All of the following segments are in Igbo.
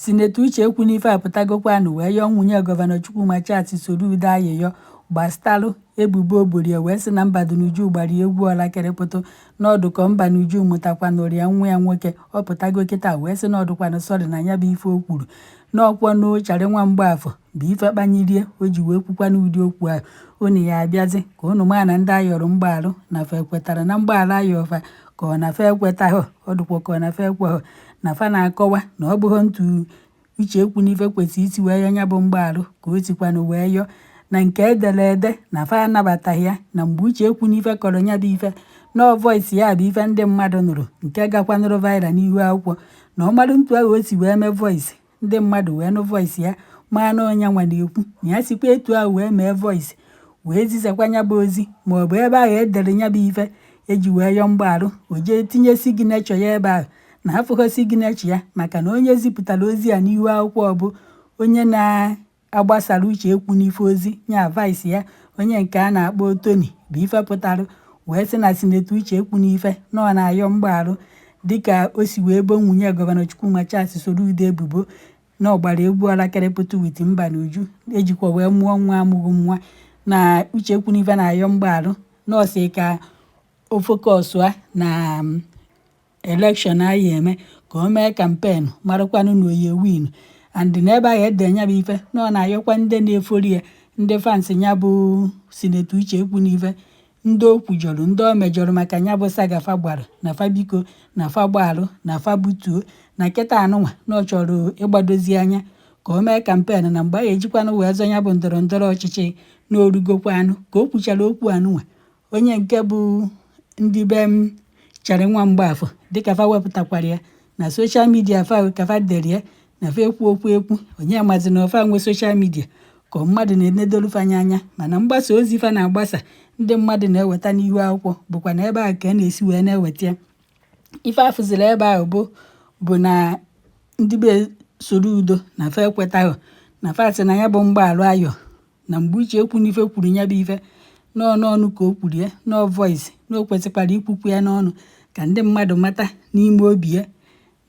Senator Uche Ekwunife apụtagokwanụ wee yọọ nwunye Gọvanọ Chukwuma Charles Soludo ayịyọ gbasatalụ ebubo o boro ya, wee sị na Mbadinuju gbara ya egwu ọlakịrịpụtụ n'ọdụkọ Mbadinuju mụtakwanụrụ ya nwa ya nwoke. Ọ pụtago kịta wee sị na ọdụkwanụ sorry na ya bụ ife o kwuru n'ọkwọnụ Charị nwa Mgbafọ bụ ife kpanyirie o ji wee kwukwanụ ụdị okwu ahụ. Unu ya abịazi ka unu maa na ndị ayọrọ mgbaalụ na fa ekwetara na mgbaala ayọfa, ka ọ na fa ekwetaghọ. Ọ dịkwa ka ọ na fa ekweghọ, na fa na-akọwa na ọ bụghị ntu Uche Ekwunife kwesịrị isi wee yọọ ya bụ mgbaalụ ka o sikwanụ wee yọọ na nke edere ede, na fa anabataghị ya. Na mgbe Uche Ekwunife kọrọ ya bụ ife nọọ voice ya bụ ife ndị mmadụ nụrụ nke gakwanụrụ viral n'ihu akwụkwọ, na ọ marụ ntu ahụ o si wee mee voice, ndị mmadụ wee nụ voice ya, maa na onye nwa na-ekwu, na ya sikwa etu ahụ wee mee voice wee zisakwa ya bụ ozi, maọbụ ebe ahụ edere ya bụ ife eji wee yọọ mgbaalụ, o jee tinye signature ya ebe ahụ, na afụghọ signature ya, maka na onye zipụtara ozi a n'ihu akwụkwọ bụ onye na-agbasara Uche Ekwunife ozi nya, vice ya, onye nke a na-akpọ Tony, bụ ife pụtara wee sị na Senator Uche Ekwunife na ọ na-ayọ mgbaalụ dịka o si wee bo nwunye Gọvanọ Chukwuma Charles Soludo ebubo na ọ gbara egwu ọlakịrịpụtụ with Mbadinuju ejikwa wee mụọ nwa amụghị nwa, na Uche Ekwunife na-ayọ mgbaalụ na ọ sị ka o focusụa na election anyị eme, ka o mee campaign, marakwanụ na oye win. And n'ebe ahụ ede ya bụ ife na ọ na-ayọkwa ndị na-efori ya, ndị fans ya bụ Senator Uche Ekwunife, ndị o kwujọrọ, ndị o mejọrọ maka ya bụ saga fa gbara, na fa biko, na fa gbaalụ, na fa butuo na kịta anụnwa, na ọ chọrọ ịgbadozi anya ka o mee campaign, na mgbe a ejikwanụ wee zọ ya bụ ndọrọ ndọrọ ọchịchị na orugokwanụ. Ka o kwuchara okwu anụnwa, onye nke bụ ndị be m Charị nwa Mgbafọ, dịka fa wepụtakwara ya na social media fa, ka fa dere ya na fa ekwu okwu ekwu, onye mazi na ọfa nwe social media ka mmadụ na-enedolu fa anya, mana mgbasa ozi fa na-agbasa, ndị mmadụ na-eweta n'ihu akwụkwọ, bụkwa na ebe ahụ ka a na-esi wee na-eweta ya. Ife afụziri ebe ahụ bụ na ndị be Soludo na fa ekwetaghị, na fa sị na ya bụ mgbaalụ ayọ na mgbe Uche Ekwunife kwuru ya bụ ife n'ọnụ ka o kwuru ya nọọ voice, na o kwesịkwara ikwukwu ya n'ọnụ ka ndị mmadụ mata n'ime obi ya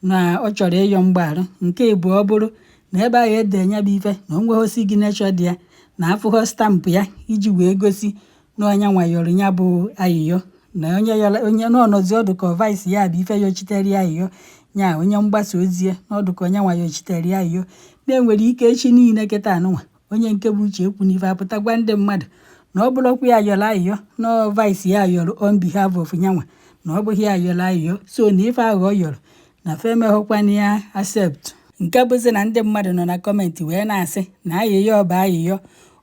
na ọ chọrọ ịyọ mgbaalụ. Nke ịbụọ bụrụ na ebe ahụ ede ya bụ ife na o nweghị signature dị ya, na afụghọ stamp ya iji wee gosi na onye nwa yọrọ ya bụ ayịyọ, na onye yọrọ onye n'ọnọzi ọdụ ka vice ya bụ ife yọchitere ya ayịyọ nya, onye mgbasa ozi ya n'ọdụ ka onye nwa yọchitere ya ayịyọ. Na-enwere ike echi niile kịta anụnwa, onye nke bụ Uche Ekwunife apụta gwa ndị mmadụ na ọ bụrụkwa ya yọrọ ayịyọ, na vice ya yọrọ on behalf of nyanwa, na ọ bụghị ya yọrọ ayịyọ, so na ife ahụ ọ yọrọ na fa emeghọkwana ya accept. Nke bụzi na ndị mmadụ nọ na comment wee na-asị na ayịyọ bụ ayịyọ,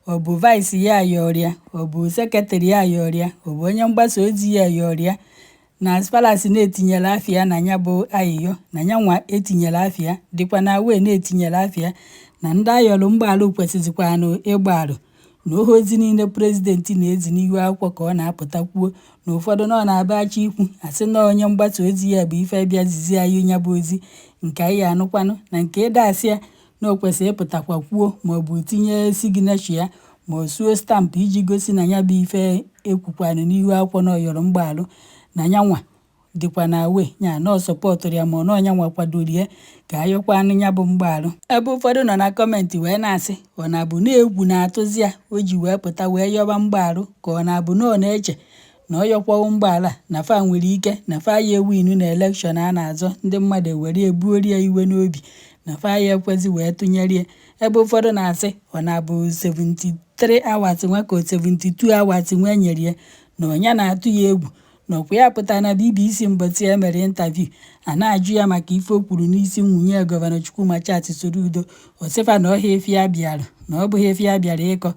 ọ bụ vice ya yọrọ ya, ọ bụ secretary ya yọrọ ya, ọ bụ onye mgbasa ozi ya yọrọ ya, na as far as na-etinyere afịa na ya bụ ayịyọ, na ya nwa etinyere afịa dịkwa na wee na-etinyere afịa, na ndị ayọrọ mgbaalụ kwesịzikwanụ ịgbaalụ, na ohe ozi niile president na-ezi n'ihu akwụkwọ ka ọ na-apụta kwuo, na ụfọdụ na ọ na-aba achọ ikwu asị na onye mgbasa ozi ya bụ ife bịa zizi anyị ya bụ ozi nke anyị anụkwanụ, na nke ịda asị ya na o kwesịrị ịpụtakwa kwuo, maọbụ tinye signature ya, ma o suo stamp iji gosi na ya bụ ife ekwukwanụ n'ihu akwụkwọ na ọ yọrọ mgbaalụ, na ya nwa dịkwa na we ya na ọ supportụrụ ya, ma ọ na ọnya nwa kwadoro ya ka ayọkwanụ ya bụ mgbaalụ. Ebe ụfọdụ nọ na comment wee na-asị, ọ na-abụ na egwu na-atụzi ya o ji wee pụta wee yọba mgbaalụ, ka ọ na-abụ na ọ na-eche na ọ yọkwawo mgbaala na fa nwere ike na fa ya ewinu na election a na-azọ, ndị mmadụ ewere ebuori ya iwe n'obi na fa ya ekwezi wee tụnyere ya. Ebe ụfọdụ na-asị, ọ na-abụ 73 hours nwa ka 72 hours nwa nyere ya, na ọnya na-atụ ya egwu, na ọkwa ya pụta na BBC mbọchị e mere interview, a na-ajụ ya maka ife o kwuru n'isi nwunye Gọvanọ Chukwuma Charles Soludo, ọ sịfa na ọhịa ife ya bịara, na ọ bụghị ife ya bịara ịkọ,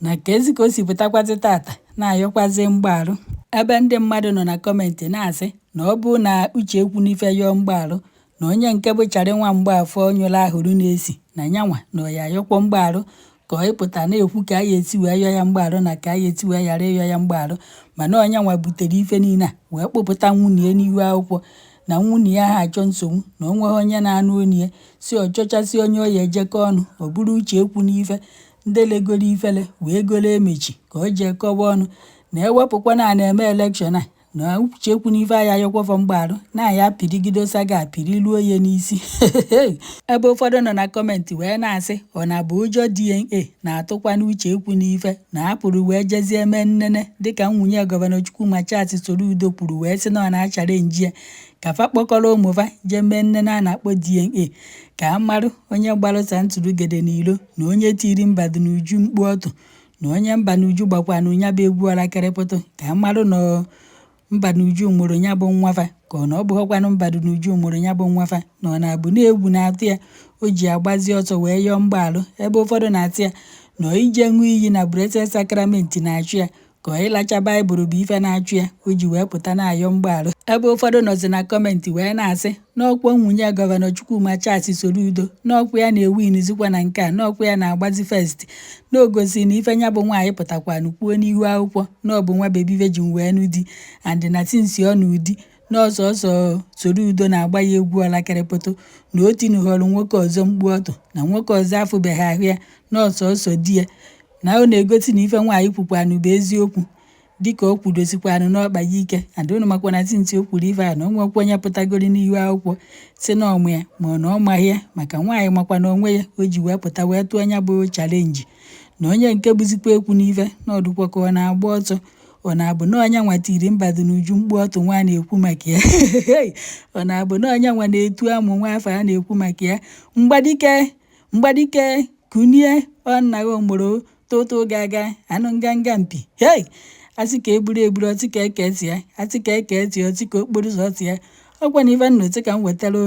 na ka ezi ka o si pụtakwazi tata na-ayọkwazi mgbaalụ. Ebe ndị mmadụ nọ na comment na-asị na ọ bụ na Uche Ekwunife yọọ mgbaalụ, na onye nke bụ Charị nwa Mgbafọ nyụrụ ahụrụ na-esi na nyanwa na ọ ya ayọkwọ mgbaalụ, ka ọ ịpụta na-ekwu ka a ya esi wee yọọ ya mgbaalụ na ka a ya esi wee ghara ịyọ ya mgbaalụ, mana onye nwa butere ife niile a wee kpụpụta nwunye n'ihu akwụkwọ, na nwunye ya ha achọ nsogbu, na o nweghị onye na-anụ onu ya, si ọ chọchasị onye ọ ya ejekọ ọnụ, ọ bụrụ Uche Ekwunife, ndị legoro ifele wee golo emechi ka o jee kọwa ọnụ, na ewepụkwa na a na-eme election a. Na Uche Ekwunife ya ayọkwafọ mgbagharụ na ya pirigido saga piriluo ya n'isi. Ebe ụfọdụ nọ na comment wee na-asị, ọ na-abụ ụjọ DNA na-atụkwa n'Uche Ekwunife na apụrụ wee jezie mee nnene, dịka nwunye Governor Chukwuma Charles Soludo kwuru wee sị na ọ na-achallenge ya ka fa kpọkọrọ ụmụfa jee mee nnene a na-akpọ DNA, ka a marụ onye gbalụsa ntụrụgede n'ilo, na onye tiri Mbadinuju mkpu ọtụ, na onye Mbanuju gbakwanụ ya bụ egwu ọlakịrịpụtụ, ka a marụ na Mbanuju mụrụ ya bụ nwafa, ka ọ na ọ bụghọkwanụ Mbanuju mụrụ ya bụ nwafa, na ọ na-abụ na egwu na-atụ ya o ji agbazi ọsọ wee yọọ mgbaalụ. Ebe ụfọdụ na-atụ ya na ije ṅụọ iyi na Blessed Sacrament na-achụ ya, ka ọ ịlacha Baịbụl bụ ife na-achụ ya o ji wee pụta na-ayọ mgbaalụ. Ebe ụfọdụ nọzi na comment wee na-asị n'ọkwa nwunye Governor Chukwuma Charles Soludo, n'ọkwa ya na-ewinzikwa na nke a, n'ọkwa ya na-agbazi first, na ogosi na ife ya bụ nwaanyị pụtakwanụ kwuo n'ihu akwụkwọ na ọ bụ nwa baby virgin wee nụ di, and na since ọ nụ di n'ọsọsọ Soludo na-agba ya egwu ọlakịrịpụtụ, na o tinughọrọ nwoke ọzọ mkpu ọtụ, na nwoke ọzọ afụbeghị ahụ ya, n'ọsọsọ di ya, na ọ na-egosi na ife nwaanyị kwukwanụ bụ eziokwu, dịka o kwudosikwanụ n'ọkpa ya ike. And unu makwa na since o kwuru ife a, na o nwekwa onye pụtagoro n'ihu akwụkwọ si na ọmụ ya ma ọ na ọ maghị ya, maka nwaanyị makwa na onwe ya o ji wee pụta wee tụọ anya bụ challenge. Na onye nke bụzikwa ekwu n'ife na ọdụkwa ka ọ na-agba ọsọ, ọ na-abụ na onye nwa tiri Mbadinuju mkpu ọtụ nwa na-ekwu maka ya, ọ na-abụ na onye nwa na-etu amụ nwa afọ a na-ekwu maka ya. Mgbadike, mgbadike, kunie, ọ nna gị mụrụ tụtụ ga-aga anụ nganga mpi. Hei, asị ka eburu eburu, ọtị ka eke esi ya, asị ka eke esi, ọtị ka okporo ụzọ ọtị ya. Ọkwa na ife nnọtị ka m wetara.